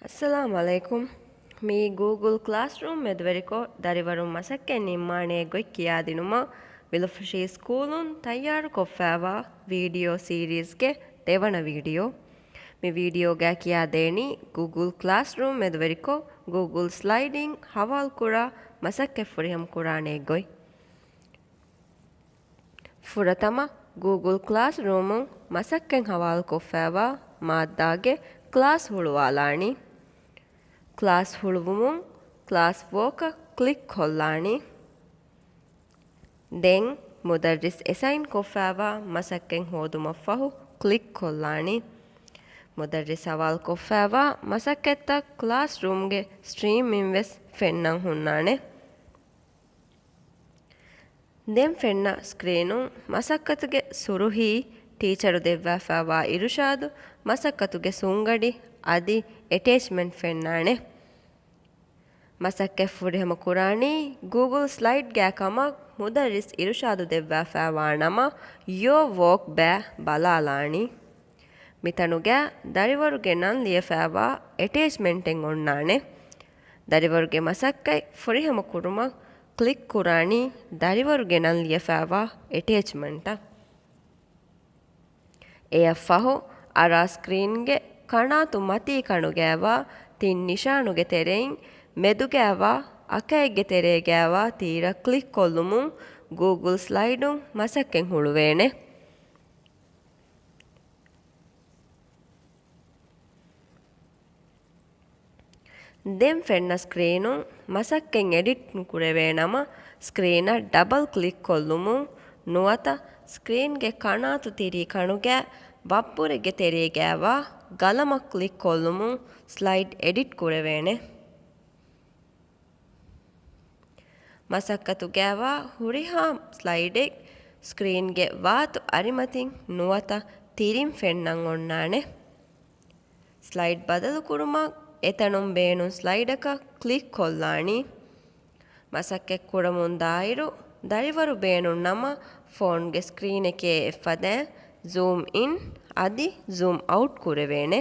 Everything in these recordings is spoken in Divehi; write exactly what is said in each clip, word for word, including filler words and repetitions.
އައްސަލާމު ޢަލައިކުމް. މި ގޫގުލް ކްލާސްރޫމް މެދުވެރިކޮށް، ދަރިވަރުން މަސައްކަތް ނިންމާނޭ ގޮތް ކިޔާދިނުމަށް، ވިލުފުށީ ސްކޫލުން ތައްޔާރުކޮށްފައިވާ ވީޑިއޯ ސީރީޒްގެ ދެވަނަ ވީޑިއޯ. މި ވީޑިއޯގައި ކިޔާދޭނީ ގޫގުލް ކްލާސްރޫމް މެދުވެރިކޮށް، ގޫގުލް ސްލައިޑިން ހަވާލުކުރާ މަސައްކަތް ފުރިހަމަކުރާނޭ ގޮތް. ފުރަތަމަ، ގޫގުލް ކްލާސްރޫމުން މަސައްކަތް ހަވާލުކޮށްފައިވާ މާއްދާގެ ކްލާސް ހުޅުވާލާނީ. ކްލާސް ހުޅުވުމުން ކްލާސް ވޯކަށް ކްލިކް ކޮށްލާނީ. ދެން މުދައްރިސް އެސައިން ކޮށްފައިވާ މަސައްކަތް ހޯދުމަށްފަހު ކްލިކް ކޮށްލާނީ. މުދައްރިސް ހަވާލުކޮށްފައިވާ މަސައްކަތްތައް ކްލާސްރޫމްގެ ސްޓްރީމިން ވެސް ފެންނަން ހުންނާނެ. ދެން ފެންނަ ސްކްރީނުން މަސައްކަތުގެ ސުރުހީ، ޓީޗަރު ދެއްވާފައިވާ އިރުޝާދު، މަސައްކަތުގެ ސުންގަޑި އަދި އެޓޭޗްމަންޓް ފެންނާނެ. މަސައްކަތް ފުރިހަމަ ކުރާނީ ގޫގުލް ސްލައިޑްގައި ކަމަށް މުދައްރިސް އިރުޝާދު ދެއްވާފައިވާ ނަމަ، ޔޯ ވޯކް ބައި ބަލާލާނީ. މިތަނުގައި ދަރިވަރުގެ ނަން ލިޔެފައިވާ އެޓޭޗްމަންޓެއް އޮންނާނެ. ދަރިވަރުގެ މަސައްކަތް ފުރިހަމަ ކުރުމަށް ކްލިކް ކުރާނީ ދަރިވަރުގެ ނަން ލިޔެފައިވާ އެޓޭޗްމަންޓަށް. އެޔަށްފަހު، އަރާ ސްކްރީންގެ ކަނާތު މަތީ ކަނުގައިވާ ތިން ނިޝާނުގެ ތެރެއިން މެދުގައިވާ އަކައެއްގެ ތެރޭގައިވާ ތީރަށް ކްލިކް ކޮށްލުމުން ގޫގުލް ސްލައިޑުން މަސައްކަތް ހުޅުވޭނެ. ދެން ފެންނަ ސްކްރީނުން މަސައްކަތް އެޑިޓް ނުކުރެވޭ ނަމަ، ސްކްރީނަށް ޑަބަލް ކްލިކް ކޮށްލުމުން ނުވަތަ ސްކްރީންގެ ކަނާތު ތިރީ ކަނުގައި ވައްބުރެއްގެ ތެރޭގައިވާ ގަލަމަށް ކްލިކް ކޮށްލުމުން ސްލައިޑް އެޑިޓް ކުރެވޭނެ. މަސައްކަތުގައިވާ ހުރިހާ ސްލައިޑެއް ސްކްރީންގެ ވާތު އަރިމަތިން ނުވަތަ ތިރިން ފެންނަން އޮންނާނެ. ސްލައިޑް ބަދަލުކުރުމަށް އެތަނުން ބޭނުން ސްލައިޑަކަށް ކްލިކް ކޮށްލާނީ. މަސައްކަތް ކުރަމުންދާއިރު، ދަރިވަރު ބޭނުން ނަމަ، ފޯންގެ ސްކްރީނެކޭ އެއްފަދައިން ޒޫމް އިން އަދި ޒޫމް އައުޓް ކުރެވޭނެ.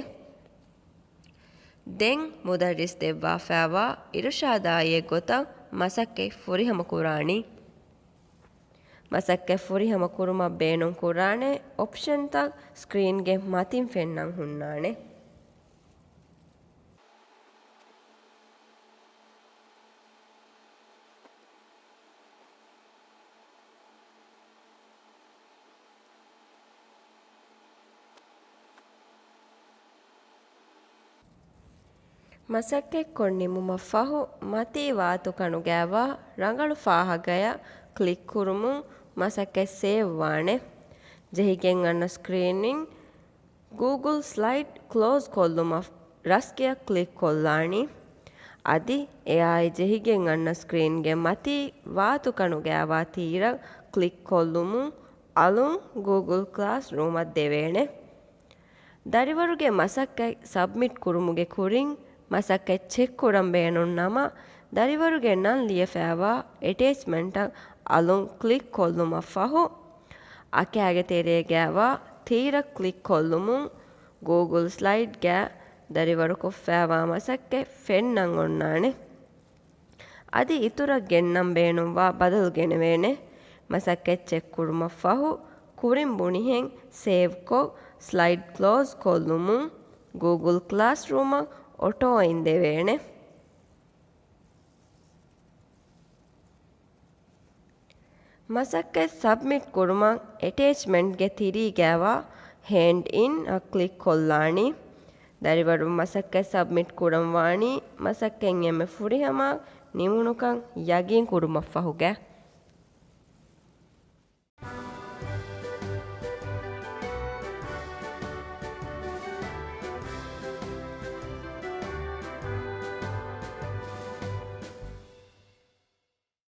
ދެން މުދައްރިސް ދެއްވާފައިވާ އިރުޝާދާއި އެއްގޮތަށް މަސައްކަތް ފުރިހަމަ ކުރާނީ. މަސައްކަތް ފުރިހަމަ ކުރުމަށް ބޭނުން ކުރާނެ އޮޕްޝަންތައް ސްކްރީންގެ މަތިން ފެންނަން ހުންނާނެ. މަސައްކަތްކޮށް ނިމުމަށްފަހު، މަތީ ވާތުކަނުގައިވާ ރަނގަޅު ފާހަގަޔަށް ކްލިކް ކުރުމުން މަސައްކަތް ސޭވް ވާނެ. ޖެހިގެން އަންނަ ސްކްރީނިން ގޫގުލް ސްލައިޑް ކްލޯޒް ކޮށްލުމަށް ރަސްކެއަށް ކްލިކް ކޮށްލާނީ. އަދި އެއާއި ޖެހިގެން އަންނަ ސްކްރީންގެ މަތީ ވާތުކަނުގައިވާ ތީރަށް ކްލިކް ކޮށްލުމުން އަލުން ގޫގުލް ކްލާސްރޫމަށް ދެވޭނެ. ދަރިވަރުގެ މަސައްކަތް ސަބްމިޓް ކުރުމުގެ ކުރިން، މަސައްކަތް ޗެކް ކުރަން ބޭނުން ނަމަ، ދަރިވަރުގެ ނަން ލިޔެފައިވާ އެޓޭޗްމަންޓަށް އަލުން ކްލިކް ކޮށްލުމަށްފަހު، އަކާގެ ތެރޭގައިވާ ތީރަށް ކްލިކް ކޮށްލުމުން، ގޫގުލް ސްލައިޑްގައި ދަރިވަރުކޮށްފައިވާ މަސައްކަތް ފެންނަން އޮންނާނެ. އަދި އިތުރަށް ގެންނަން ބޭނުންވާ ބަދަލު ގެނެވޭނެ. މަސައްކަތް ޗެކް ކުރުމަށްފަހު، ކުރިން ބުނިހެން ސޭވްކޮށް، ސްލައިޑް ކްލޯޒް ކޮށްލުމުން، ގޫގުލް ކްލާސްރޫމަށް އޮޓޯއިން ދެވޭނެ. މަސައްކަތް ސަބްމިޓް ކުރުމަށް އެޓޭޗްމަންޓްގެ ތިރީގައިވާ ހޭންޑް އިން އަށް ކްލިކް ކޮށްލާނީ. ދަރިވަރުން މަސައްކަތް ސަބްމިޓް ކުރަން ވާނީ މަސައްކަތް އެންމެ ފުރިހަމަ ނިމުނުކަން ޔަގީން ކުރުމަށްފަހުގަ.